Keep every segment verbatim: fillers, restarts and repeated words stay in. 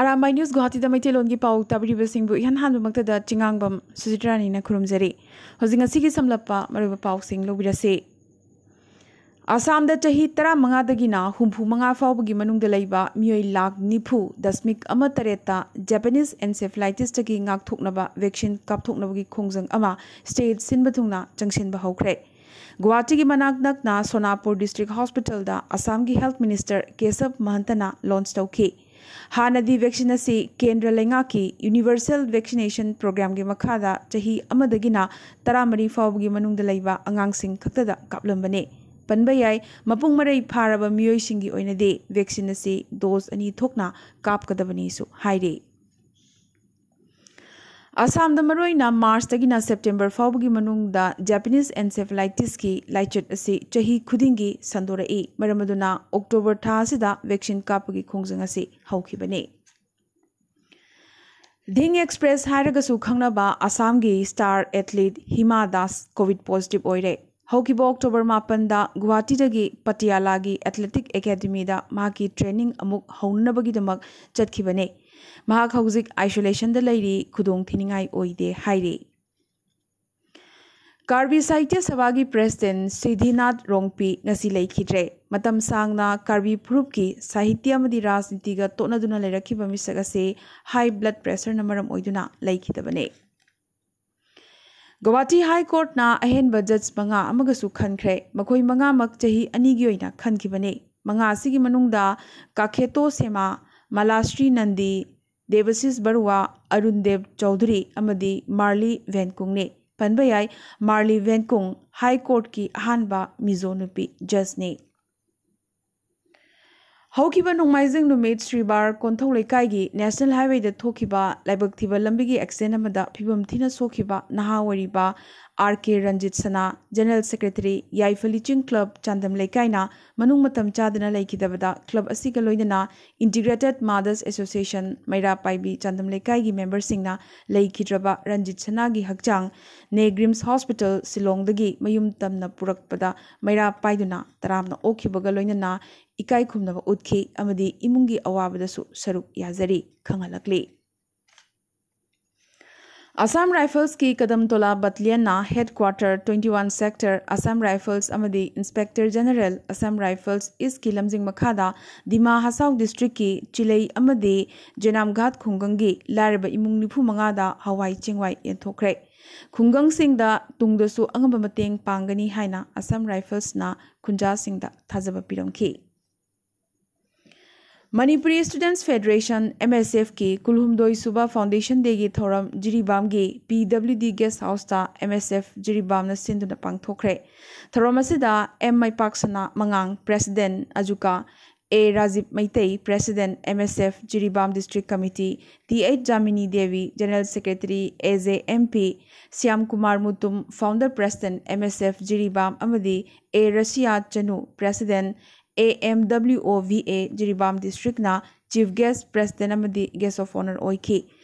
Arambai news ꯒꯨꯋꯥꯍꯥꯇꯤꯗ ꯃꯩꯇꯩꯂꯣꯟꯒꯤ ꯄꯥꯎ ꯇꯥꯕꯤꯔꯤꯕꯁꯤꯡꯕꯨ ꯏꯍꯥꯟ ꯍꯥꯟꯕꯃꯛꯇꯗ ꯆꯤꯉꯥꯡꯕꯝ ꯁꯨꯖꯤꯇ꯭ꯔꯥꯅꯤꯅ ꯈꯨꯔꯨꯝꯖꯔꯤ꯫ ꯍꯧꯖꯤꯛ ꯉꯁꯤꯒꯤ ꯁꯝꯂꯞꯄ ꯃꯔꯨꯑꯣꯏꯕ ꯄꯥꯎꯁꯤꯡ ꯂꯧꯕꯤꯔꯁꯤ꯫ ꯑꯁꯥꯝꯗ ꯆꯍꯤ ꯇꯔꯥꯃꯉꯥꯗꯒꯤꯅ ꯍꯨꯝꯐꯨꯃꯉꯥ ꯐꯥꯎꯕꯒꯤ ꯃꯅꯨꯡꯗ ꯂꯩꯕ ꯃꯤꯑꯣꯏ ꯂꯥꯈ ꯅꯤꯐꯨ ꯗꯁꯃꯤꯛ ꯑꯃ ꯇꯔꯦꯠꯇ Japanese encephalitisꯇꯒꯤ ꯉꯥꯛꯊꯣꯛꯅꯕ vaccine ꯀꯥꯞꯊꯣꯛꯅꯕꯒꯤ ꯈꯣꯡꯖꯪ ꯑꯃ state ꯁꯤꯟꯕ ꯊꯨꯡꯅ ꯆꯪꯁꯤꯟꯕ ꯍꯧꯈ꯭ꯔꯦ꯫ ꯒꯨꯋꯥꯍꯥꯇꯤꯒꯤ ꯃꯅꯥꯛ ꯅꯛꯅ ꯁꯣꯅꯥꯄꯨꯔ District Hospitalꯗ ꯑꯁꯥꯝꯒꯤ Health Minister ꯀꯦꯁꯕ ꯃꯍꯟꯇꯅ launch ꯇꯧꯈꯤ꯫ ꯍꯥꯟꯅꯗꯤ vaccine ꯑꯁꯤ ꯀꯦꯟꯗ꯭ꯔ ꯂꯩꯉꯥꯛꯀꯤ Universal Vaccination Programꯒꯤ ꯃꯈꯥꯗ ꯆꯍꯤ ꯑꯃꯗꯒꯤꯅ ꯇꯔꯥꯃꯔꯤ ꯐꯥꯎꯕꯒꯤ ꯃꯅꯨꯡꯗ ꯂꯩꯕ ꯑꯉꯥꯡꯁꯤꯡ ꯈꯛꯇꯗ ꯀꯥꯞꯂꯝꯕꯅꯤ꯫ ꯄꯟꯕ ꯌꯥꯏ, ꯃꯄꯨꯡ ꯃꯔꯩ ꯐꯥꯔꯕ ꯃꯤꯑꯣꯏꯁꯤꯡꯒꯤ ꯑꯣꯏꯅꯗꯤ vaccine ꯑꯁꯤ dose ꯑꯅꯤ ꯊꯣꯛꯅ ꯀꯥꯞꯀꯗꯕꯅꯤꯁꯨ ꯍꯥꯏꯔꯤ꯫ ꯑꯁꯥꯝꯗ ꯃꯔꯨꯑꯣꯏꯅ ꯃꯥꯔꯆꯇꯒꯤꯅ ꯁꯦꯞꯇꯦꯝꯕꯔ ꯐꯥꯎꯕꯒꯤ ꯃꯅꯨꯡꯗ Japanese encephalitisꯀꯤ ꯂꯥꯏꯆꯠ ꯑꯁꯤ ꯆꯍꯤ ꯈꯨꯗꯤꯡꯒꯤ ꯁꯟꯗꯣꯔꯛꯏ꯫ ꯃꯔꯝ ꯑꯗꯨꯅ ꯑꯣꯛꯇꯣꯕꯔ ꯊꯥ ꯑꯁꯤꯗ vaccine ꯀꯥꯞꯄꯒꯤ ꯈꯣꯡꯖꯪ ꯑꯁꯤ ꯍꯧꯈꯤꯕꯅꯤ꯫ ꯙꯤꯡ Express ꯍꯥꯏꯔꯒꯁꯨ ꯈꯪꯅꯕ ꯑꯁꯥꯝꯒꯤ star athlete Hima Das COVID positive ꯑꯣꯏꯔꯦ꯫ ꯍꯧꯈꯤꯕ ꯑꯣꯛꯇꯣꯕꯔ ꯃꯥꯄꯟꯗ ꯒꯨꯋꯥꯍꯥꯇꯤꯗꯒꯤ ꯄꯇꯤꯌꯥꯂꯥꯒꯤ Athletic Academyꯗ ꯃꯍꯥꯛꯀꯤ training ꯑꯃꯨꯛ ꯍꯧꯅꯅꯕꯒꯤꯗꯃꯛ ꯆꯠꯈꯤꯕꯅꯦ꯫ ꯃꯍꯥꯛ ꯍꯧꯖꯤꯛ isolationꯗ ꯂꯩꯔꯤ, ꯈꯨꯗꯣꯡ ꯊꯤꯅꯤꯡꯉꯥꯏ ꯑꯣꯏꯗꯦ ꯍꯥꯏꯔꯤ꯫ ꯀꯥꯔꯕꯤ ꯁꯥꯍꯤꯇ꯭ꯌ ꯁꯚꯥꯒꯤ president ꯁꯤꯙꯤꯅꯥꯊ ꯔꯣꯡꯄꯤ ꯉꯁꯤ ꯂꯩꯈꯤꯗ꯭ꯔꯦ꯫ ꯃꯇꯝ ꯁꯥꯡꯅ ꯀꯥꯔꯕꯤ ꯐꯨꯔꯨꯞꯀꯤ ꯁꯥꯍꯤꯇ꯭ꯌ ꯑꯃꯗꯤ ꯔꯥꯖꯅꯤꯇꯤꯒ ꯇꯣꯠꯅꯗꯨꯅ ꯂꯩꯔꯛꯈꯤꯕ ꯃꯤꯁꯛ ꯑꯁꯤ high blood pressureꯅ ꯃꯔꯝ ꯑꯣꯏꯗꯨꯅ ꯂꯩꯈꯤꯗꯕꯅꯦ꯫ ꯒꯧꯍꯥꯇꯤ High Courtꯅ ꯑꯍꯦꯟꯕ judge ꯃꯉꯥ ꯑꯃꯒꯁꯨ ꯈꯟꯈ꯭ꯔꯦ꯫ ꯃꯈꯣꯏ ꯃꯉꯥꯃꯛ ꯆꯍꯤ ꯑꯅꯤꯒꯤ ꯑꯣꯏꯅ ꯈꯟꯈꯤꯕꯅꯤ꯫ ꯃꯉꯥ ꯑꯁꯤꯒꯤ ꯃꯅꯨꯡꯗ ꯀꯥꯈꯦꯇꯣ ꯁꯦꯃꯥ, ꯃꯥꯂꯥꯁ꯭ꯔꯤ ꯅꯟꯗꯤ, ꯗꯦꯕꯁꯤꯁ ꯕꯔꯨꯋꯥ, ꯑꯔꯨꯟ ꯗꯦꯕ ꯆꯧꯙꯨꯔꯤ ꯑꯃꯗꯤ ꯃꯥꯔꯂꯤ ꯚꯦꯟꯀꯨꯡꯅꯤ꯫ ꯄꯟꯕ ꯌꯥꯏ, ꯃꯥꯔꯂꯤ ꯚꯦꯟꯀꯨꯡ High Courtꯀꯤ ꯑꯍꯥꯟꯕ ꯃꯤꯖꯣ ꯅꯨꯄꯤ judgeꯅꯤ꯫ ꯍꯧꯈꯤꯕ ꯅꯣꯡꯃꯥꯏꯖꯤꯡ ꯅꯨꯃꯤꯠ ꯁ꯭ꯔꯤꯕꯥꯔ ꯀꯣꯟꯊꯧ ꯂꯩꯀꯥꯏꯒꯤ National Highwayꯗ ꯊꯣꯛꯈꯤꯕ ꯂꯥꯏꯕꯛ ꯊꯤꯕ ꯂꯝꯕꯤꯒꯤ accident ꯑꯃꯗ ꯐꯤꯕꯝ ꯊꯤꯅ ꯁꯣꯛꯈꯤꯕ ꯅꯍꯥ ꯑꯣꯏꯔꯤꯕ R K ꯔꯟꯖꯤꯠ ꯁꯅꯥ, General Secretary, ꯌꯥꯏꯐ ꯂꯤꯆꯤꯡ Club, ꯆꯥꯟꯗꯝ ꯂꯩꯀꯥꯏꯅ ꯃꯅꯨꯡ ꯃꯇꯝ ꯆꯥꯗꯅ ꯂꯩꯈꯤꯗꯕꯗ club ꯑꯁꯤꯒ ꯂꯣꯏꯅꯅ Integrated Mothers Association, ꯃꯩꯔꯥ ꯄꯥꯏꯕꯤ ꯆꯥꯟꯗꯝ ꯂꯩꯀꯥꯏꯒꯤ memberꯁꯤꯡꯅ ꯂꯩꯈꯤꯗ꯭ꯔꯕ ꯔꯟꯖꯤꯠ ꯁꯅꯥꯒꯤ ꯍꯛꯆꯥꯡ NEIGRIHMS Hospital ꯁꯤꯂꯣꯡꯗꯒꯤ ꯃꯌꯨꯝ ꯇꯝꯅ ꯄꯨꯔꯛꯄꯗ ꯃꯩꯔꯥ ꯄꯥꯏꯗꯨꯅ ꯇꯔꯥꯝꯅ ꯑꯣꯛꯈꯤꯕꯒ ꯂꯣꯏꯅꯅ ꯏꯀꯥꯏ ꯈꯨꯝꯅꯕ ꯎꯠꯈꯤ ꯑꯃꯗꯤ ꯏꯃꯨꯡꯒꯤ ꯑꯋꯥꯕꯗꯁꯨ ꯁꯔꯨꯛ ꯌꯥꯖꯔꯤ ꯈꯪꯍꯜꯂꯛꯂꯤ꯫ ꯑꯁꯥꯝ ꯔꯥꯏꯐꯜꯁꯀꯤ ꯀꯗꯝꯇꯣꯂꯥ ꯕꯠꯂꯤꯌꯟꯅ headquarter twenty one sector Assam rifles ꯑꯃꯗꯤ ꯏꯟꯁꯄꯦꯛꯇꯔ ꯖꯦꯅꯔꯦꯜ ꯑꯁꯥꯝ ꯔꯥꯏꯐꯜꯁ ꯏꯁꯀꯤ ꯂꯝꯖꯤꯡ ꯃꯈꯥꯗ ꯗꯤꯃꯥ ꯍꯁꯥꯎ ꯗꯤꯁꯇ꯭ꯔꯤꯛꯀꯤ ꯆꯤꯂꯩ ꯑꯃꯗꯤ ꯖꯦꯅꯥꯝꯘꯥꯠ ꯈꯨꯡꯒꯪꯒꯤ ꯂꯥꯏꯔꯕ ꯏꯃꯨꯡ ꯅꯤꯐꯨ ꯃꯉꯥꯗ ꯍꯋꯥꯏ ꯆꯦꯡꯋꯥꯏ ꯌꯦꯟꯊꯣꯛꯈ꯭ꯔꯦ꯫ ꯈꯨꯡꯒꯪꯁꯤꯡꯗ ꯇꯨꯡꯗꯁꯨ ꯑꯉꯝꯕ ꯃꯇꯦꯡ ꯄꯥꯡꯒꯅꯤ ꯍꯥꯏꯅ ꯑꯁꯥꯝ ꯔꯥꯏꯐꯜꯁꯅ ꯈꯨꯟꯖꯥꯁꯤꯡꯗ ꯊꯥꯖꯕ ꯄꯤꯔꯝꯈꯤ꯫ Manipuri students federation, M S ꯑꯦꯐꯀꯤ ꯀꯨꯟꯍꯨꯝꯗꯣꯏ ꯁꯨꯕ ꯐꯥꯎꯟꯗꯦꯁꯟ ꯗꯦꯒꯤ ꯊꯧꯔꯝ ꯖꯤꯔꯤꯕꯥꯝꯒꯤ ꯄꯤ ꯗꯕ꯭ꯂꯤꯎ ꯗꯤ ꯒꯦꯁ ꯍꯥꯎꯁꯇ ꯑꯦꯝ ꯑꯦꯁ ꯑꯦꯐ ꯖꯤꯔꯤꯕꯥꯝꯅ ꯁꯤꯟꯗꯨꯅ ꯄꯥꯡꯊꯣꯛꯈ꯭ꯔꯦ꯫ ꯊꯧꯔꯝ ꯑꯁꯤꯗ ꯑꯦꯝ ꯃꯩꯄꯥꯛꯁꯅꯥ ꯃꯉꯥꯡ, president, Ajuka A Rajib Meitei, president, M S F Jiribam district committee, T H Jamini Devi, general secretary, A J M P Shyam Kumar Mutum, founder president, M S F Jiribam, ꯑꯃꯗꯤ A Rasiya Chanu, president, A M W O V A Jiribam ꯗꯤꯁꯇ꯭ꯔꯤꯛꯅ chief guest, president ꯑꯃꯗꯤ guest of honour ꯑꯣꯏꯈꯤ꯫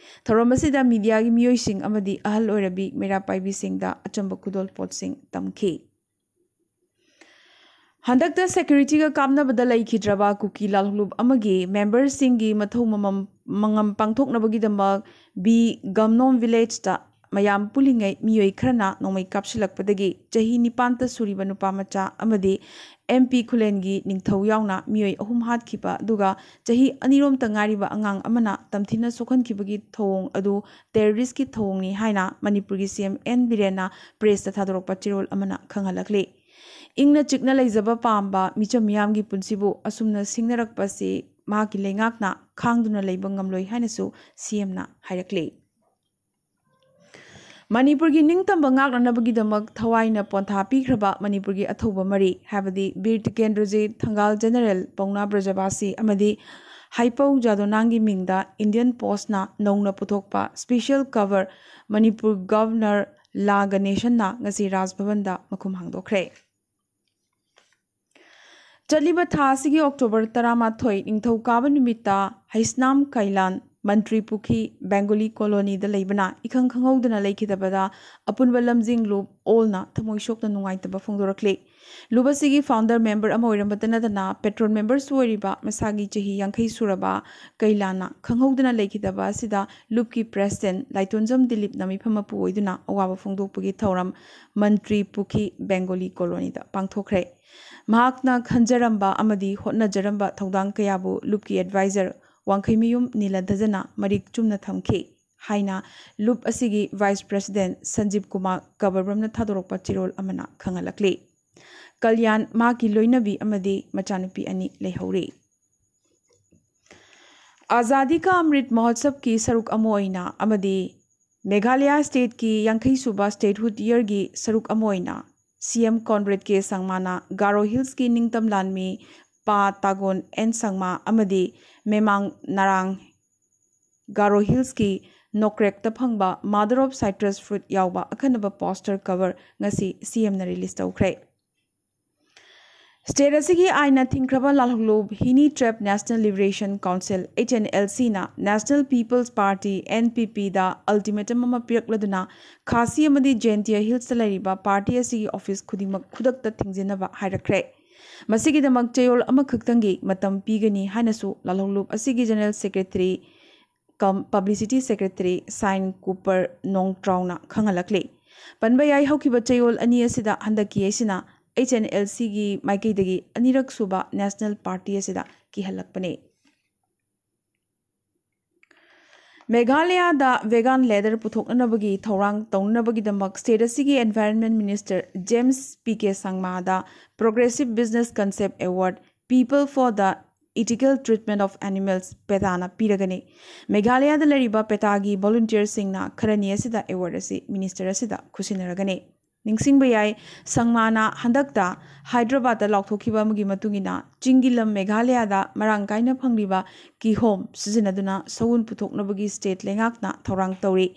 ꯊꯧꯔꯝ ꯑꯁꯤꯗ ꯃꯤꯗꯤꯌꯥꯒꯤ ꯃꯤꯑꯣꯏꯁꯤꯡ ꯑꯃꯗꯤ ꯑꯍꯜ ꯑꯣꯏꯔꯕꯤ ꯃꯩꯔꯥ ꯄꯥꯏꯕꯤꯁꯤꯡꯗ ꯑꯆꯝꯕ ꯈꯨꯗꯣꯜꯄꯣꯠꯁꯤꯡ ꯇꯝꯈꯤ꯫ ꯍꯟꯗꯛꯇ ꯁꯦꯀ꯭ꯌꯨꯔꯤꯇꯤꯒ ꯀꯥꯞꯅꯕꯗ ꯂꯩꯈꯤꯗ꯭ꯔꯕ ꯀꯨꯀꯤ ꯂꯥꯜꯍꯧꯂꯨꯞ ꯑꯃꯒꯤ ꯃꯦꯝꯕꯔꯁꯤꯡꯒꯤ ꯃꯊꯧ ꯃꯃꯝ-, ꯃꯉꯝ ꯄꯥꯡꯊꯣꯛꯅꯕꯒꯤꯗꯃꯛ ꯕꯤ ꯒꯝꯅꯣꯝ ꯚꯤꯂꯦꯖꯇ ꯃꯌꯥꯝ ꯄꯨꯜꯂꯤꯉꯩ ꯃꯤꯑꯣꯏ ꯈꯔꯅ ꯅꯣꯡꯃꯩ ꯀꯥꯞꯁꯤꯜꯂꯛꯄꯗꯒꯤ ꯆꯍꯤ ꯅꯤꯄꯥꯟꯇ ꯁꯨꯔꯤꯕ ꯅꯨꯄꯥ ꯃꯆꯥ ꯑꯃꯗꯤ ꯑꯦꯝ ꯄꯤ ꯈꯨꯂꯦꯟꯒꯤ ꯅꯤꯡꯊꯧ ꯌꯥꯎꯅ ꯃꯤꯑꯣꯏ ꯑꯍꯨꯝ ꯍꯥꯠꯈꯤꯕ, ꯑꯗꯨꯒ ꯆꯍꯤ ꯑꯅꯤꯔꯣꯝꯇ ꯉꯥꯏꯔꯤꯕ ꯑꯉꯥꯡ ꯑꯃꯅ ꯇꯝꯊꯤꯅ ꯁꯣꯛꯍꯟꯈꯤꯕꯒꯤ ꯊꯧꯑꯣꯡ ꯑꯗꯨ ꯇꯦꯔꯣꯔꯤꯁ꯭ꯠꯀꯤ ꯊꯧꯑꯣꯡꯅꯤ ꯍꯥꯏꯅ ꯃꯅꯤꯄꯨꯔꯒꯤ ꯁꯤ ꯑꯦꯝ ꯑꯦꯟ ꯕꯤꯔꯦꯟꯅ ꯄ꯭ꯔꯦꯁꯇ ꯊꯥꯗꯣꯔꯛꯄ ꯆꯦꯔꯣꯜ ꯑꯃꯅ ꯈꯪꯍꯜꯂꯛꯂꯤ꯫ ꯏꯪꯅ ꯆꯤꯛꯅ ꯂꯩꯖꯕ ꯄꯥꯝꯕ ꯃꯤꯆꯝ ꯃꯤꯌꯥꯝꯒꯤ ꯄꯨꯟꯁꯤꯕꯨ ꯑꯁꯨꯝꯅ ꯁꯤꯡꯅꯔꯛꯄ ꯑꯁꯤ ꯃꯍꯥꯛꯀꯤ ꯂꯩꯉꯥꯛꯅ ꯈꯥꯡꯗꯨꯅ ꯂꯩꯕ ꯉꯝꯂꯣꯏ ꯍꯥꯏꯅꯁꯨ ꯁꯤ ꯑꯦꯝꯅ ꯍꯥꯏꯔꯛꯂꯤ꯫ ꯃꯅꯤꯄꯨꯔꯒꯤ ꯅꯤꯡꯇꯝꯕ ꯉꯥꯛꯅꯅꯕꯒꯤꯗꯃꯛ ꯊꯋꯥꯏꯅ ꯄꯣꯟꯊꯥ ꯄꯤꯈ꯭ꯔꯕ ꯃꯅꯤꯄꯨꯔꯒꯤ ꯑꯊꯧꯕ ꯃꯔꯤ, ꯍꯥꯏꯕꯗꯤ ꯕꯤꯔ ꯇꯤꯀꯦꯟꯗ꯭ꯔꯖꯤꯠ, ꯊꯪꯒꯥꯜ ꯖꯦꯅꯔꯦꯜ ꯄꯥꯎꯅꯥ ꯕ꯭ꯔꯖꯕꯥꯁꯤ ꯑꯃꯗꯤ ꯍꯩꯄꯧ ꯖꯥꯗꯣꯅꯥꯡꯒꯤ ꯃꯤꯡꯗ ꯏꯟꯗꯤꯌꯟ ꯄꯣꯁ꯭ꯠꯅ ꯅꯧꯅ ꯄꯨꯊꯣꯛꯄ ꯁ꯭ꯄꯦꯁꯤꯌꯦꯜ ꯀꯚꯔ ꯃꯅꯤꯄꯨꯔ ꯒꯕꯔꯅꯔ ꯂꯥ ꯒꯅꯦꯁꯟꯅ ꯉꯁꯤ ꯔꯥꯖ ꯚꯕꯟꯗ ꯃꯈꯨꯝ ꯍꯥꯡꯗꯣꯛꯈ꯭ꯔꯦ꯫ ꯆꯠꯂꯤꯕ ꯊꯥ ꯑꯁꯤꯒꯤ ꯑꯣꯛꯇꯣꯕꯔ ꯇꯔꯥꯃꯥꯊꯣꯏ ꯅꯤꯡꯊꯧꯀꯥꯕ ꯅꯨꯃꯤꯠꯇ ꯍꯩꯁꯅꯥꯝ ꯀꯩꯂꯥꯟ ꯃꯟꯇ꯭ꯔꯤ ꯄꯨꯈꯤ ꯕꯦꯡꯒꯣꯂꯤ ꯀꯣꯂꯣꯅꯤꯗ ꯂꯩꯕꯅ ꯏꯈꯪ ꯈꯪꯍꯧꯗꯅ ꯂꯩꯈꯤꯗꯕꯗ ꯑꯄꯨꯟꯕ ꯂꯝꯖꯤꯡ ꯂꯨꯞ ꯑꯣꯜꯅ ꯊꯃꯣꯏ ꯁꯣꯛꯅ ꯅꯨꯡꯉꯥꯏꯇꯕ ꯐꯣꯡꯗꯣꯔꯛꯂꯤ꯫ ꯂꯨꯞ ꯑꯁꯤꯒꯤ ꯐꯥꯎꯟꯗꯔ ꯃꯦꯝꯕꯔ ꯑꯃ ꯑꯣꯏꯔꯝꯕꯇ ꯅꯠꯇꯅ ꯄꯦꯇ꯭ꯔꯣꯟ ꯃꯦꯝꯕꯔꯁꯨ ꯑꯣꯏꯔꯤꯕ ꯃꯁꯥꯒꯤ ꯆꯍꯤ ꯌꯥꯡꯈꯩ ꯁꯨꯔꯕ ꯀꯩꯂꯥꯅ ꯈꯪꯍꯧꯗꯅ ꯂꯩꯈꯤꯗꯕ ꯑꯁꯤꯗ ꯂꯨꯞꯀꯤ ꯄ꯭ꯔꯦꯁꯤꯗꯦꯟ ꯂꯥꯏꯇꯣꯟꯖꯝ ꯗꯤꯂꯤꯞꯅ ꯃꯤꯐꯝ ꯃꯄꯨ ꯑꯣꯏꯗꯨꯅ ꯑꯋꯥꯕ ꯐꯣꯡꯗꯣꯛꯄꯒꯤ ꯊꯧꯔꯝ ꯃꯟꯇ꯭ꯔꯤ ꯄꯨꯈꯤ ꯕꯦꯡꯒꯣꯂꯤ ꯀꯣꯂꯣꯅꯤꯗ ꯄꯥꯡꯊꯣꯛꯈ꯭ꯔꯦ꯫ ꯃꯍꯥꯛꯅ ꯈꯟꯖꯔꯝꯕ ꯑꯃꯗꯤ ꯍꯣꯠꯅꯖꯔꯝꯕ ꯊꯧꯗꯥꯡ ꯀꯌꯥꯕꯨ ꯂꯨꯞꯀꯤ ꯑꯦꯗꯚꯥꯏꯖꯔ ꯋꯥꯡꯈꯩꯃꯌꯨꯝ ꯅꯤꯂꯙꯖꯅ ꯃꯔꯤꯛ ꯆꯨꯝꯅ ꯊꯝꯈꯤ ꯍꯥꯏꯅ ꯂꯨꯞ ꯑꯁꯤꯒꯤ ꯚꯥꯏꯁ ꯄ꯭ꯔꯦꯁꯤꯗꯦꯟ ꯁꯟꯖꯤꯕ ꯀꯨꯃꯥꯔ ꯀꯕꯔꯕ꯭ꯔꯝꯅ ꯊꯥꯗꯣꯔꯛꯄ ꯆꯦꯔꯣꯜ ꯑꯃꯅ ꯈꯪꯍꯜꯂꯛꯂꯤ꯫ ꯀꯜꯌꯥꯟ ꯃꯍꯥꯛꯀꯤ ꯂꯣꯏꯅꯕꯤ ꯑꯃꯗꯤ ꯃꯆꯥꯅꯨꯄꯤ ꯑꯅꯤ ꯂꯩꯍꯧꯔꯤ꯫ ꯑꯖꯥꯗꯤ ꯀꯥ ꯑꯃ꯭ꯔꯤꯠ ꯃꯍꯣꯠꯁꯕꯀꯤ ꯁꯔꯨꯛ ꯑꯃ ꯑꯣꯏꯅ ꯑꯃꯗꯤ ꯃꯦꯘꯥꯂꯌꯥ ꯁ꯭ꯇꯦꯠꯀꯤ ꯌꯥꯡꯈꯩ ꯁꯨꯕ ꯁ꯭ꯇꯦꯠꯍꯨꯗ ꯏꯌꯔꯒꯤ ꯁꯔꯨꯛ ꯑꯃ ꯑꯣꯏꯅ ꯁꯤ ꯑꯦꯝ ꯀꯣꯟꯔꯦꯗ ꯀꯦ ꯁꯪꯃꯥꯅ ꯒꯥꯔꯣ ꯍꯤꯜꯁꯀꯤ ꯅꯤꯡꯇꯝ ꯂꯥꯟꯃꯤ ꯄꯥ ꯇꯥꯒꯣꯟ ꯑꯦꯟ ꯁꯪꯃꯥ ꯑꯃꯗꯤ ꯃꯦꯃꯥꯡ ꯅꯥꯔꯥꯡ ꯒꯥꯔꯣ ꯍꯤꯜꯁꯀꯤ ꯅꯣꯀ꯭ꯔꯦꯛꯇ ꯐꯪꯕ ꯃꯥꯗꯔ ꯑꯣꯐ ꯁꯥꯏꯇ꯭ꯔꯁ ꯐ꯭ꯔꯨꯏꯠ ꯌꯥꯎꯕ ꯑꯈꯟꯅꯕ ꯄꯣꯁꯇꯔ ꯀꯚꯔ ꯉꯁꯤ ꯁꯤ ꯑꯦꯝꯅ ꯔꯤꯂꯤꯖ ꯇꯧꯈ꯭ꯔꯦ꯫ ꯁ꯭ꯇꯦꯠ ꯑꯁꯤꯒꯤ ꯑꯥꯏꯟꯅ ꯊꯤꯡꯈ꯭ꯔꯕ ꯂꯥꯜꯍꯧꯂꯨꯞ ꯍꯤꯅꯤ ꯇ꯭ꯔꯦꯞ national liberation council, H N L C, ꯅ national people's party, N P P, ꯗ ꯑꯜꯇꯤꯃꯦꯇꯝ ꯑꯃ ꯄꯤꯔꯛꯂꯗꯨꯅ ꯈꯥꯁꯤ ꯑꯃꯗꯤ ꯖꯦꯟꯇꯤꯌꯥ ꯍꯤꯜꯁꯇ ꯂꯩꯔꯤꯕ ꯄꯥꯔꯇꯤ ꯑꯁꯤꯒꯤ ꯑꯣꯐꯤꯁ ꯈꯨꯗꯤꯡꯃꯛ ꯈꯨꯗꯛꯇ ꯊꯤꯡꯖꯤꯟꯅꯕ ꯍꯥꯏꯔꯛꯈ꯭ꯔꯦ꯫ ꯃꯁꯤꯒꯤꯗꯃꯛ ꯆꯌꯣꯜ ꯑꯃꯈꯛꯇꯪꯒꯤ ꯃꯇꯝ ꯄꯤꯒꯅꯤ ꯍꯥꯏꯅꯁꯨ ꯂꯥꯜꯍꯧꯂꯨꯞ ꯑꯁꯤꯒꯤ ꯖꯦꯅꯔꯦꯜ ꯁꯦꯀ꯭ꯔꯦꯇꯔꯤ ꯀꯝ ꯄꯕ꯭ꯂꯤꯁꯤꯇꯤ ꯁꯦꯀ꯭ꯔꯦꯇꯔꯤ ꯁꯥꯏꯟ ꯀꯨꯄꯔ ꯅꯣꯡꯇ꯭ꯔꯥꯎꯅ ꯈꯪꯍꯜꯂꯛꯂꯤ꯫ ꯄꯟꯕ ꯌꯥꯏ, ꯍꯧꯈꯤꯕ ꯆꯌꯣꯜ ꯑꯅꯤ ꯑꯁꯤꯗ ꯍꯟꯗꯛꯀꯤ ꯑꯁꯤꯅ H N L C ꯒꯤ ꯃꯥꯏꯀꯩꯗꯒꯤ ꯑꯅꯤꯔꯛ ꯁꯨꯕ ꯅꯦꯁꯅꯦꯜ ꯄꯥꯔꯇꯤ ꯑꯁꯤꯗ ꯀꯤꯍꯜꯂꯛꯄꯅꯤ꯫ ꯃꯦꯘꯥꯂꯌꯥꯗ ꯚꯦꯒꯥꯟ ꯂꯦꯗꯔ ꯄꯨꯊꯣꯛꯅꯅꯕꯒꯤ ꯊꯧꯔꯥꯡ ꯇꯧꯅꯅꯕꯒꯤꯗꯃꯛ ꯁ꯭ꯇꯦꯠ ꯑꯁꯤꯒꯤ environment minister James P K ꯁꯪꯃꯥꯗ Progressive Business Concept Award, People for the Ethical Treatment of Animals, ꯄꯦꯇꯥꯅ ꯄꯤꯔꯒꯅꯤ꯫ ꯃꯦꯘꯥꯂꯌꯥꯗ ꯂꯩꯔꯤꯕ ꯄꯦꯇꯥꯒꯤ ꯚꯣꯂꯨꯟꯇꯤꯌꯔꯁꯤꯡꯅ ꯈꯔꯅꯤ ꯑꯁꯤꯗ ꯑꯦꯋꯥꯔꯗ ꯑꯁꯤ ꯃꯤꯅꯤꯁꯇꯔ ꯑꯁꯤꯗ ꯈꯨꯠꯁꯤꯟꯅꯔꯒꯅꯤ꯫ ꯅꯤꯡꯁꯤꯡꯕ ꯌꯥꯏ, ꯁꯪꯃꯥꯅ ꯍꯟꯗꯛꯇ ꯍꯥꯏꯗ꯭ꯔꯕꯥꯗꯇ ꯂꯥꯎꯊꯣꯛꯈꯤꯕ ꯑꯃꯒꯤ ꯃꯇꯨꯡ ꯏꯟꯅ ꯆꯤꯡꯒꯤ ꯂꯝ ꯃꯦꯘꯥꯂꯌꯥꯗ ꯃꯔꯥꯡ ꯀꯥꯏꯅ ꯐꯪꯂꯤꯕ ꯀꯤꯍꯣꯝ ꯁꯤꯖꯤꯟꯅꯗꯨꯅ ꯁꯎꯟ ꯄꯨꯊꯣꯛꯅꯕꯒꯤ ꯁ꯭ꯇꯦꯠ ꯂꯩꯉꯥꯛꯅ ꯊꯧꯔꯥꯡ ꯇꯧꯔꯤ꯫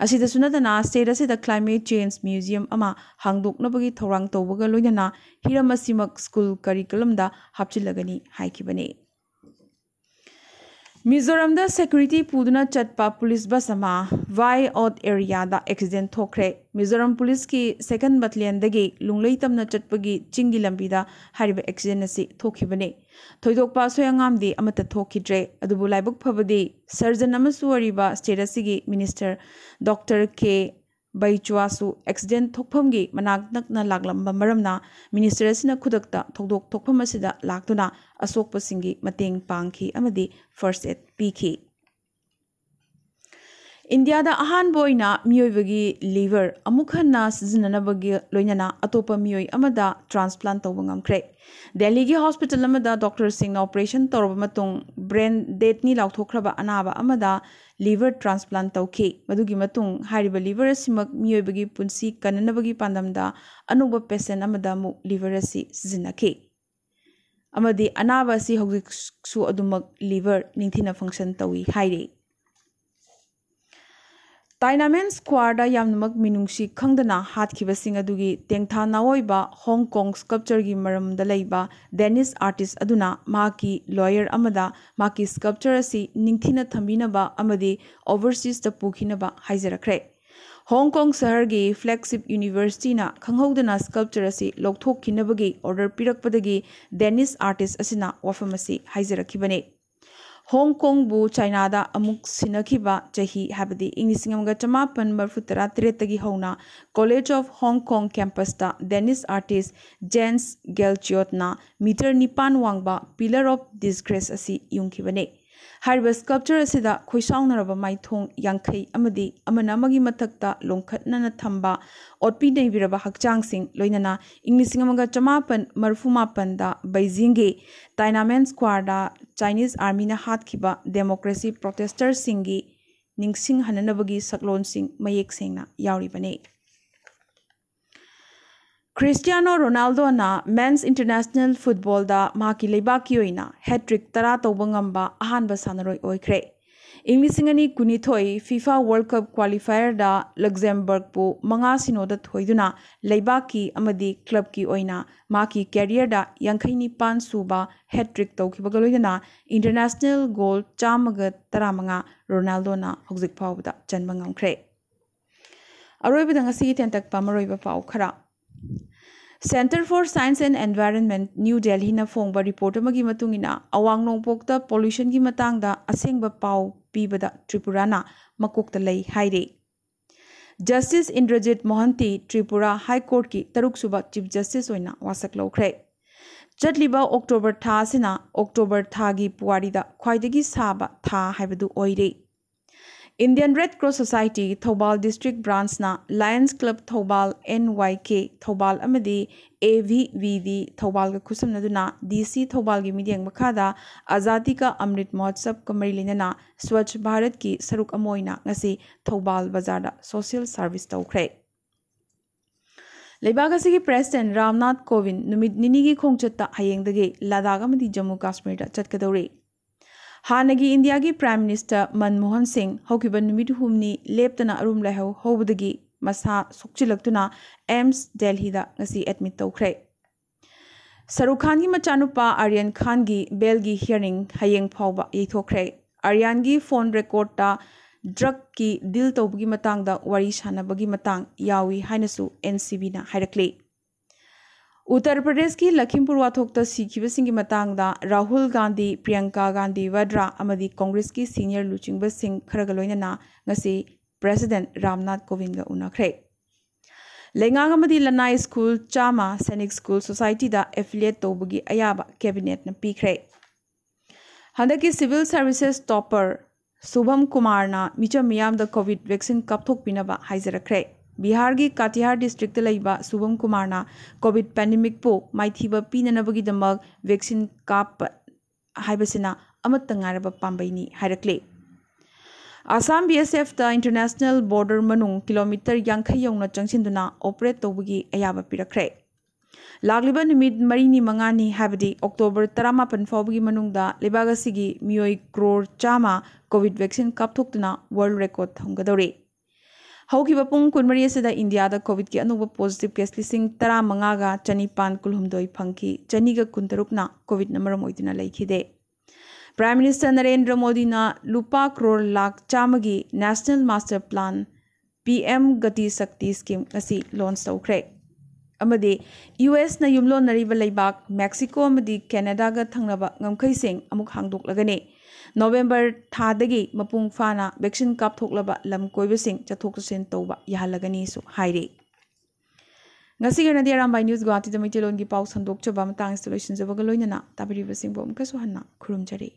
ꯑꯁꯤꯗꯁꯨ ꯅꯠꯇꯅ ꯁ꯭ꯇꯦꯠ ꯑꯁꯤꯗ ꯀ꯭ꯂꯥꯏꯃꯦꯠ ꯆꯦꯟꯖ ꯃ꯭ꯌꯨꯖꯤꯌꯝ ꯑꯃ ꯍꯥꯡꯗꯣꯛꯅꯕꯒꯤ ꯊꯧꯔꯥꯡ ꯇꯧꯕꯒ ꯂꯣꯏꯅꯅ ꯍꯤꯔꯝ ꯑꯁꯤꯃꯛ ꯁ꯭ꯀꯨꯜ ꯀꯔꯤꯀꯂꯝꯗ ꯍꯥꯞꯆꯤꯜꯂꯒꯅꯤ ꯍꯥꯏꯈꯤꯕꯅꯤ꯫ ꯃꯤꯖꯣꯔꯥꯝꯗ ꯁꯦꯀ꯭ꯌꯨꯔꯤꯇꯤ ꯄꯨꯗꯨꯅ ꯆꯠꯄ ꯄꯨꯂꯤꯁ ꯕꯁ ꯑꯃ ꯚꯥꯏ ꯑꯣꯠ ꯑꯦꯔꯤꯌꯥꯗ ꯑꯦꯛꯁꯤꯗꯦꯟ ꯊꯣꯛꯈ꯭ꯔꯦ꯫ ꯃꯤꯖꯣꯔꯥꯝ ꯄꯨꯂꯤꯁꯀꯤ ꯁꯦꯀꯟ ꯕꯠꯂꯤꯌꯟꯗꯒꯤ ꯂꯨꯡꯂꯩ ꯇꯝꯅ ꯆꯠꯄꯒꯤ ꯆꯤꯡꯒꯤ ꯂꯝꯕꯤꯗ ꯍꯥꯏꯔꯤꯕ ꯑꯦꯛꯁꯤꯗꯦꯟ ꯑꯁꯤ ꯊꯣꯛꯈꯤꯕꯅꯤ꯫ ꯊꯣꯏꯗꯣꯛꯄ ꯑꯁꯣꯏ ꯑꯉꯥꯝꯗꯤ ꯑꯃꯠꯇ ꯊꯣꯛꯈꯤꯗ꯭ꯔꯦ꯫ ꯑꯗꯨꯕꯨ ꯂꯥꯏꯕꯛ ꯐꯕꯗꯤ ꯁꯔꯖꯟ ꯑꯃꯁꯨ ꯑꯣꯏꯔꯤꯕ ꯁ꯭ꯇꯦꯠ ꯑꯁꯤꯒꯤ ꯃꯤꯅꯤꯁꯇꯔ ꯗꯣꯛꯇꯔ ꯀꯦ ꯕꯩꯆ꯭ꯋꯥꯁꯨ ꯑꯦꯛꯁꯤꯗꯦꯟ ꯊꯣꯛꯐꯝꯒꯤ ꯃꯅꯥꯛ ꯅꯛꯅ ꯂꯥꯛꯂꯝꯕ ꯃꯔꯝꯅ ꯃꯤꯅꯤꯁꯇꯔ ꯑꯁꯤꯅ ꯈꯨꯗꯛꯇ ꯊꯧꯗꯣꯛ ꯊꯣꯛꯐꯝ ꯑꯁꯤꯗ ꯂꯥꯛꯇꯨꯅ ꯑꯁꯣꯛꯄꯁꯤꯡꯒꯤ ꯃꯇꯦꯡ ꯄꯥꯡꯈꯤ ꯑꯃꯗꯤ ꯐꯥꯔꯁ ꯑꯦꯗ ꯄꯤꯈꯤ꯫ ꯏꯟꯗꯤꯌꯥꯗ ꯑꯍꯥꯟꯕ ꯑꯣꯏꯅ ꯃꯤꯑꯣꯏꯕꯒꯤ ꯂꯤꯚꯔ ꯑꯃꯨꯛ ꯍꯟꯅ ꯁꯤꯖꯤꯟꯅꯅꯕꯒꯤ ꯂꯣꯏꯅꯅ ꯑꯇꯣꯞꯄ ꯃꯤꯑꯣꯏ ꯑꯃꯗ ꯇ꯭ꯔꯥꯟꯁꯄ꯭ꯂꯥꯟ ꯇꯧꯕ ꯉꯝꯈ꯭ꯔꯦ꯫ ꯗꯦꯜꯂꯤꯒꯤ ꯍꯣꯁꯄꯤꯇꯥꯜ ꯑꯃꯗ ꯗꯣꯛꯇꯔꯁꯤꯡꯅ ꯑꯣꯄꯔꯦꯁꯟ ꯇꯧꯔꯕ ꯃꯇꯨꯡ ꯕ꯭ꯔꯦꯟ ꯗꯦꯗꯅꯤ ꯂꯥꯎꯊꯣꯛꯈ꯭ꯔꯕ ꯑꯅꯥꯕ ꯑꯃꯗ ꯂꯤꯚꯔ ꯇ꯭ꯔꯥꯟꯁꯄ꯭ꯂꯥꯟ ꯇꯧꯈꯤ꯫ ꯃꯗꯨꯒꯤ ꯃꯇꯨꯡ ꯍꯥꯏꯔꯤꯕ ꯂꯤꯚꯔ ꯑꯁꯤꯃꯛ ꯃꯤꯑꯣꯏꯕꯒꯤ ꯄꯨꯟꯁꯤ ꯀꯟꯅꯅꯕꯒꯤ ꯄꯥꯟꯗꯝꯗ ꯑꯅꯧꯕ ꯄꯦꯁꯦꯟ ꯑꯃꯗ ꯑꯃꯨꯛ ꯂꯤꯚꯔ ꯑꯁꯤ ꯁꯤꯖꯤꯟꯅꯈꯤ꯫ ꯑꯃꯗꯤ ꯑꯅꯥꯕ ꯑꯁꯤ ꯍꯧꯖꯤꯛꯁꯨ ꯑꯗꯨꯃꯛ ꯂꯤꯚꯔ ꯅꯤꯡꯊꯤꯅ ꯐꯪꯁꯟ ꯇꯧꯏ ꯍꯥꯏꯔꯤ꯫ ꯇꯥꯏꯅꯥꯃꯦꯟ ꯁ꯭ꯀ꯭ꯋꯥꯔꯗ ꯌꯥꯝꯅꯃꯛ ꯃꯤꯅꯨꯡꯁꯤ ꯈꯪꯗꯅ ꯍꯥꯠꯈꯤꯕꯁꯤꯡ ꯑꯗꯨꯒꯤ ꯇꯦꯡꯊꯥ ꯅꯥꯑꯣꯏꯕ ꯍꯣꯡ ꯀꯣꯡ ꯁ꯭ꯀꯜꯞꯆꯔꯒꯤ ꯃꯔꯝꯗ ꯂꯩꯕ ꯗꯦꯅꯤꯁ ꯑꯥꯔꯇꯤꯁ ꯑꯗꯨꯅ ꯃꯍꯥꯛꯀꯤ ꯂꯣꯌꯔ ꯑꯃꯗ ꯃꯍꯥꯛꯀꯤ ꯁ꯭ꯀꯜꯞꯆꯔ ꯑꯁꯤ ꯅꯤꯡꯊꯤꯅ ꯊꯝꯕꯤꯅꯕ ꯑꯃꯗꯤ ꯑꯣꯚꯔꯁꯤꯁꯇ ꯄꯨꯈꯤꯅꯕ ꯍꯥꯏꯖꯔꯛꯈ꯭ꯔꯦ꯫ ꯍꯣꯡ ꯀꯣꯡ ꯁꯍꯔꯒꯤ ꯐ꯭ꯂꯦꯒꯁꯤꯞ ꯌꯨꯅꯤꯚꯔꯁꯤꯇꯤꯅ ꯈꯪꯍꯧꯗꯅ ꯁ꯭ꯀꯜꯞꯆꯔ ꯑꯁꯤ ꯂꯧꯊꯣꯛꯈꯤꯅꯕꯒꯤ ꯑꯣꯔꯗꯔ ꯄꯤꯔꯛꯄꯗꯒꯤ ꯗꯦꯅꯤꯁ ꯑꯥꯔꯇꯤꯁ ꯑꯁꯤꯅ ꯋꯥꯐꯝ ꯑꯁꯤ ꯍꯥꯏꯖꯔꯛꯈꯤꯕꯅꯤ꯫ ꯍꯣꯡ ꯀꯣꯡꯕꯨ ꯆꯥꯏꯅꯥꯗ ꯑꯃꯨꯛ ꯁꯤꯟꯅꯈꯤꯕ ꯆꯍꯤ, ꯍꯥꯏꯕꯗꯤ ꯏꯪ ꯂꯤꯁꯤꯡ ꯑꯃꯒ ꯆꯃꯥꯄꯟ ꯃꯔꯤꯐꯨ ꯇꯔꯥ ꯇꯔꯦꯠꯇꯒꯤ ꯍꯧꯅ ꯀꯣꯂꯦꯖ ꯑꯣꯐ ꯍꯣꯡ ꯀꯣꯡ ꯀꯦꯝꯄꯁꯇ ꯗꯦꯅꯤꯁ ꯑꯥꯔꯇꯤꯁ ꯖꯦꯟꯁ ꯒꯦꯜꯆꯤꯌꯣꯠꯅ ꯃꯤꯇꯔ ꯅꯤꯄꯥꯟ ꯋꯥꯡꯕ ꯄꯤꯂꯔ ꯑꯣꯐ ꯗꯤꯁꯒ꯭ꯔꯦꯁ ꯑꯁꯤ ꯌꯨꯡꯈꯤꯕꯅꯤ꯫ ꯍꯥꯏꯔꯤꯕ ꯁ꯭ꯀꯜꯞꯆꯔ ꯑꯁꯤꯗ ꯈꯣꯏꯁꯥꯎꯅꯔꯕ ꯃꯥꯏꯊꯣꯡ ꯌꯥꯡꯈꯩ ꯑꯃꯗꯤ ꯑꯃꯅ ꯑꯃꯒꯤ ꯃꯊꯛꯇ ꯂꯣꯡꯈꯠꯅꯅ ꯊꯝꯕ ꯑꯣꯠꯄꯤ ꯅꯩꯕꯤꯔꯕ ꯍꯛꯆꯥꯡꯁꯤꯡ, ꯂꯣꯏꯅꯅ ꯏꯪ ꯂꯤꯁꯤꯡ ꯑꯃꯒ ꯆꯃꯥꯄꯟ ꯃꯔꯤꯐꯨ ꯃꯥꯄꯟꯗ ꯕꯩꯖꯤꯡꯒꯤ ꯇꯥꯏꯅꯥꯃꯦꯟ ꯁ꯭ꯀ꯭ꯋꯥꯔꯗ ꯆꯥꯏꯅꯤꯁ ꯑꯥꯔꯃꯤꯅ ꯍꯥꯠꯈꯤꯕ ꯗꯦꯃꯣꯀ꯭ꯔꯦꯁꯤ ꯄ꯭ꯔꯣꯇꯦꯁꯇꯔꯁꯤꯡꯒꯤ ꯅꯤꯡꯁꯤꯡꯍꯟꯅꯅꯕꯒꯤ ꯁꯛꯂꯣꯟꯁꯤꯡ ꯃꯌꯦꯛ ꯁꯦꯡꯅ ꯌꯥꯎꯔꯤꯕꯅꯤ꯫ ꯈ꯭ꯔꯤꯁꯇꯤꯌꯥꯅꯣ ꯔꯣꯅꯥꯜꯗꯣꯅ ꯃꯦꯟꯁ ꯏꯟꯇꯔꯅꯦꯁꯅꯦꯜ ꯐꯨꯠꯕꯣꯜꯗ ꯃꯍꯥꯛꯀꯤ ꯂꯩꯕꯥꯛꯀꯤ ꯑꯣꯏꯅ ꯍꯦꯇ꯭ꯔꯤꯛ ꯇꯔꯥ ꯇꯧꯕ ꯉꯝꯕ ꯑꯍꯥꯟꯕ ꯁꯥꯟꯅꯔꯣꯏ ꯑꯣꯏꯈ꯭ꯔꯦ꯫ ꯏꯪ ꯂꯤꯁꯤꯡ ꯑꯅꯤ ꯀꯨꯟꯅꯤꯊꯣꯏ FIFA World Cup qualifierꯗ Luxembourgꯄꯨ ꯃꯉꯥ ꯁꯤꯅꯣꯗ ꯊꯣꯏꯗꯨꯅ ꯂꯩꯕꯥꯛꯀꯤ ꯑꯃꯗꯤ clubꯀꯤ ꯑꯣꯏꯅ ꯃꯍꯥꯛꯀꯤ careerꯗ ꯌꯥꯡꯈꯩ ꯅꯤꯄꯥꯟ ꯁꯨꯕ hat-trick ꯇꯧꯈꯤꯕꯒ ꯂꯣꯏꯅꯅ international goal ꯆꯥꯝꯃꯒ ꯇꯔꯥꯃꯉꯥ ꯔꯣꯅꯥꯜꯗꯣꯅ ꯍꯧꯖꯤꯛ ꯐꯥꯎꯕꯗ ꯆꯟꯕ ꯉꯝꯈ꯭ꯔꯦ꯫ ꯑꯔꯣꯏꯕꯗ ꯉꯁꯤꯒꯤ ꯇꯦꯟꯇꯛꯄ ꯃꯔꯨꯑꯣꯏꯕ ꯄꯥꯎ ꯈꯔ꯫ Centre for Science and Environment, New Delhiꯅ ꯐꯣꯡꯕ report ꯑꯃꯒꯤ ꯃꯇꯨꯡ ꯏꯟꯅ, ꯑꯋꯥꯡ ꯅꯣꯡꯄꯣꯛꯇ pollutionꯒꯤ ꯃꯇꯥꯡꯗ ꯑꯁꯦꯡꯕ ꯄꯥꯎ ꯄꯤꯕꯗ ꯇ꯭ꯔꯤꯄꯨꯔꯥꯅ ꯃꯀꯣꯛꯇ ꯂꯩ ꯍꯥꯏꯔꯤ꯫ Justice Indrajit Mohanty Tripura High Courtꯀꯤ ꯇꯔꯨꯛꯁꯨꯕ Chief Justice ꯑꯣꯏꯅ ꯋꯥꯁꯛ ꯂꯧꯈ꯭ꯔꯦ꯫ ꯆꯠꯂꯤꯕ October ꯊꯥ ꯑꯁꯤꯅ October ꯊꯥꯒꯤ ꯄꯨꯋꯥꯔꯤꯗ ꯈ꯭ꯋꯥꯏꯗꯒꯤ ꯁꯥꯕ ꯊꯥ ꯍꯥꯏꯕꯗꯨ ꯑꯣꯏꯔꯦ꯫ Indian Red Cross Society Thoubal District Branchꯅ Lions Club Thoubal, NYK Thoubal ꯑꯃꯗꯤ AVVD ꯊꯧꯕꯥꯜꯒ ꯈꯨꯠꯁꯝꯅꯗꯨꯅ DC ꯊꯧꯕꯥꯜꯒꯤ ꯃꯤꯠꯌꯦꯡ ꯃꯈꯥꯗ Azadi Ka Amrit Mahotsav ꯀ ꯃꯔꯤ ꯂꯩꯅꯅ Swachh Bharatꯀꯤ ꯁꯔꯨꯛ ꯑꯃ ꯑꯣꯏꯅ ꯉꯁꯤ ꯊꯧꯕꯥꯜ ꯕꯖꯥꯔꯗ social service ꯇꯧꯈ꯭ꯔꯦ꯫ ꯂꯩꯕꯥꯛ ꯑꯁꯤꯒꯤ President ꯔꯥꯝꯅꯥꯊ ꯀꯣꯕꯤꯟꯗ ꯅꯨꯃꯤꯠ ꯅꯤꯅꯤꯒꯤ ꯈꯣꯡꯆꯠꯇ ꯍꯌꯦꯡꯗꯒꯤ ꯂꯗꯥꯈ ꯑꯃꯗꯤ ꯖꯝꯃꯨ ꯀꯥꯁꯃꯤꯔꯗ ꯆꯠꯀꯗꯧꯔꯤ꯫ ꯍꯥꯟꯅꯒꯤ ꯏꯟꯗꯤꯌꯥꯒꯤ Prime Minister ꯃꯟꯃꯣꯍꯟ ꯁꯤꯡ ꯍꯧꯈꯤꯕ ꯅꯨꯃꯤꯠ ꯍꯨꯝꯅꯤ ꯂꯦꯞꯇꯅ ꯑꯔꯨꯝ ꯂꯥꯏꯍꯧ ꯍꯧꯕꯗꯒꯤ ꯃꯁꯥ ꯁꯣꯛꯆꯤꯜꯂꯛꯇꯨꯅ AIIMS ꯗꯦꯜꯍꯤꯗ ꯉꯁꯤ admit ꯇꯧꯈ꯭ꯔꯦ꯫ ꯁꯔꯨꯈ ꯈꯥꯟꯒꯤ ꯃꯆꯥꯅꯨꯄꯥ ꯑꯥꯔꯌꯟ ꯈꯥꯟꯒꯤ bailꯒꯤ hearing ꯍꯌꯦꯡ ꯐꯥꯎꯕ ꯌꯩꯊꯣꯛꯈ꯭ꯔꯦ꯫ ꯑꯥꯔꯌꯟꯒꯤ phone recordꯇ drugꯀꯤ deal ꯇꯧꯕꯒꯤ ꯃꯇꯥꯡꯗ ꯋꯥꯔꯤ ꯁꯥꯟꯅꯕꯒꯤ ꯃꯇꯥꯡ ꯌꯥꯎꯏ ꯍꯥꯏꯅꯁꯨ NCBꯅ ꯍꯥꯏꯔꯛꯂꯤ꯫ ꯎꯠꯇꯔ ꯄ꯭ꯔꯗꯦꯁꯀꯤ ꯂꯈꯤꯝꯄꯨꯔ ꯋꯥꯊꯣꯛꯇ ꯁꯤꯈꯤꯕꯁꯤꯡꯒꯤ ꯃꯇꯥꯡꯗ ꯔꯥꯍꯨꯜ ꯒꯥꯟꯙꯤ, ꯄ꯭ꯔꯤꯌꯪꯀꯥ ꯒꯥꯟꯙꯤ ꯋꯥꯗ꯭ꯔꯥ ꯑꯃꯗꯤ ꯀꯣꯡꯒ꯭ꯔꯦꯁꯀꯤ senior ꯂꯨꯆꯤꯡꯕꯁꯤꯡ ꯈꯔꯒ ꯂꯣꯏꯅꯅ ꯉꯁꯤ President ꯔꯥꯝꯅꯥꯊ ꯀꯣꯕꯤꯟꯗꯒ ꯎꯅꯈ꯭ꯔꯦ꯫ ꯂꯩꯉꯥꯛ ꯑꯃꯗꯤ ꯂꯅꯥꯏ ꯁ꯭ꯀꯨꯜ ꯆꯥꯝꯃ Sainik School Societyꯗ affiliate ꯇꯧꯕꯒꯤ ꯑꯌꯥꯕ Cabinetꯅ ꯄꯤꯈ꯭ꯔꯦ꯫ ꯍꯟꯗꯛꯀꯤ civil services topper ꯁꯨꯚꯝ ꯀꯨꯃꯥꯔꯅ ꯃꯤꯆꯝ ꯃꯤꯌꯥꯝꯗ COVID vaccine ꯀꯥꯞꯊꯣꯛꯄꯤꯅꯕ ꯍꯥꯏꯖꯔꯛꯈ꯭ꯔꯦ꯫ ꯕꯤꯍꯥꯔꯒꯤ ꯀꯥꯇꯤꯍꯥꯔ districtꯇ ꯂꯩꯕ ꯁꯨꯚꯝ ꯀꯨꯃꯥꯔꯅ COVID pandemicꯄꯨ ꯃꯥꯏꯊꯤꯕ ꯄꯤꯅꯅꯕꯒꯤꯗꯃꯛ vaccine ꯀꯥꯞꯄ ꯍꯥꯏꯕꯁꯤꯅ ꯑꯃꯠꯇ ꯉꯥꯏꯔꯕ ꯄꯥꯝꯕꯩꯅꯤ ꯍꯥꯏꯔꯛꯂꯤ꯫ ꯑꯁꯥꯝ BSFꯇ international border ꯃꯅꯨꯡ kilometre ꯌꯥꯡꯈꯩ ꯌꯧꯅ ꯆꯪꯁꯤꯟꯗꯨꯅ operate ꯇꯧꯕꯒꯤ ꯑꯌꯥꯕ ꯄꯤꯔꯛꯈ꯭ꯔꯦ꯫ ꯂꯥꯛꯂꯤꯕ ꯅꯨꯃꯤꯠ ꯃꯔꯤꯅꯤ ꯃꯉꯥꯅꯤ, ꯍꯥꯏꯕꯗꯤ ꯑꯣꯛꯇꯣꯕꯔ ꯇꯔꯥꯃꯥꯄꯟ ꯐꯥꯎꯕꯒꯤ ꯃꯅꯨꯡꯗ ꯂꯩꯕꯥꯛ ꯑꯁꯤꯒꯤ ꯃꯤꯑꯣꯏ ꯀ꯭ꯔꯣꯔ ꯆꯥꯝꯃ ꯀꯣꯚꯤꯗ ꯚꯦꯛꯁꯤꯟ ꯀꯥꯞꯊꯣꯛꯇꯨꯅ ꯋꯥꯔꯜꯗ ꯔꯦꯀꯣꯔꯗ ꯊꯝꯒꯗꯧꯔꯤ꯫ ꯍꯧꯈꯤꯕ ꯄꯨꯡ ꯀꯨꯟꯃꯔꯤ ꯑꯁꯤꯗ ꯏꯟꯗꯤꯌꯥꯗ ꯀꯣꯚꯤꯗꯀꯤ ꯑꯅꯧꯕ ꯄꯣꯖꯤꯇꯤꯚ ꯀꯦꯁ ꯂꯤꯁꯤꯡ ꯇꯔꯥꯃꯉꯥꯒ ꯆꯅꯤꯄꯥꯟ ꯀꯨꯟꯍꯨꯝꯗꯣꯏ ꯐꯪꯈꯤ꯫ ꯆꯅꯤꯒ ꯀꯨꯟꯇꯔꯨꯛꯅ ꯀꯣꯚꯤꯗꯅ ꯃꯔꯝ ꯑꯣꯏꯗꯨꯅ ꯂꯩꯈꯤꯗꯦ꯫ ꯄ꯭ꯔꯥꯏꯝ ꯃꯤꯅꯤꯁꯇꯔ ꯅꯔꯦꯟꯗ꯭ꯔ ꯃꯣꯗꯤꯅ ꯂꯨꯄꯥ ꯀ꯭ꯔꯣꯔ ꯂꯥꯈ ꯆꯥꯝꯃꯒꯤ national master plan, P M Gati Shakti scheme ꯑꯁꯤ ꯂꯣꯟꯆ ꯇꯧꯈ꯭ꯔꯦ꯫ ꯑꯃꯗꯤ ꯌꯨ ꯑꯦꯁꯅ ꯌꯨꯝꯂꯣꯟꯅꯔꯤꯕ ꯂꯩꯕꯥꯛ ꯃꯦꯛꯁꯤꯀꯣ ꯑꯃꯗꯤ ꯀꯦꯅꯦꯗꯥꯒ ꯊꯪꯅꯕ ꯉꯝꯈꯩꯁꯤꯡ ꯑꯃꯨꯛ ꯍꯥꯡꯗꯣꯛꯂꯒꯅꯤ꯫ ꯅꯣꯕꯦꯝꯕꯔ ꯊꯥꯗꯒꯤ ꯃꯄꯨꯡ ꯐꯥꯅ ꯚꯦꯛꯁꯤꯟ ꯀꯥꯞꯊꯣꯛꯂꯕ ꯂꯝ ꯀꯣꯏꯕꯁꯤꯡ ꯆꯠꯊꯣꯛ ꯆꯠꯁꯤꯟ ꯇꯧꯕ ꯌꯥꯍꯜꯂꯒꯅꯤꯁꯨ ꯍꯥꯏꯔꯤ꯫ ꯉꯁꯤꯒꯤ ꯑꯣꯏꯅꯗꯤ ꯑꯔꯥꯝꯕꯥꯏ ꯅ꯭ꯌꯨꯁ ꯒꯨꯋꯥꯍꯥꯇꯤꯗ ꯃꯩꯇꯩꯂꯣꯟꯒꯤ ꯄꯥꯎ ꯁꯟꯗꯣꯛꯆꯕ ꯃꯇꯥꯡ ꯑꯁꯤꯗ ꯂꯣꯏꯁꯤꯟꯖꯕꯒ ꯂꯣꯏꯅꯅ ꯇꯥꯕꯤꯔꯤꯕꯁꯤꯡꯕꯨ ꯑꯃꯨꯛꯀꯁꯨ ꯍꯟꯅ ꯈꯨꯔꯨꯝꯖꯔꯤ꯫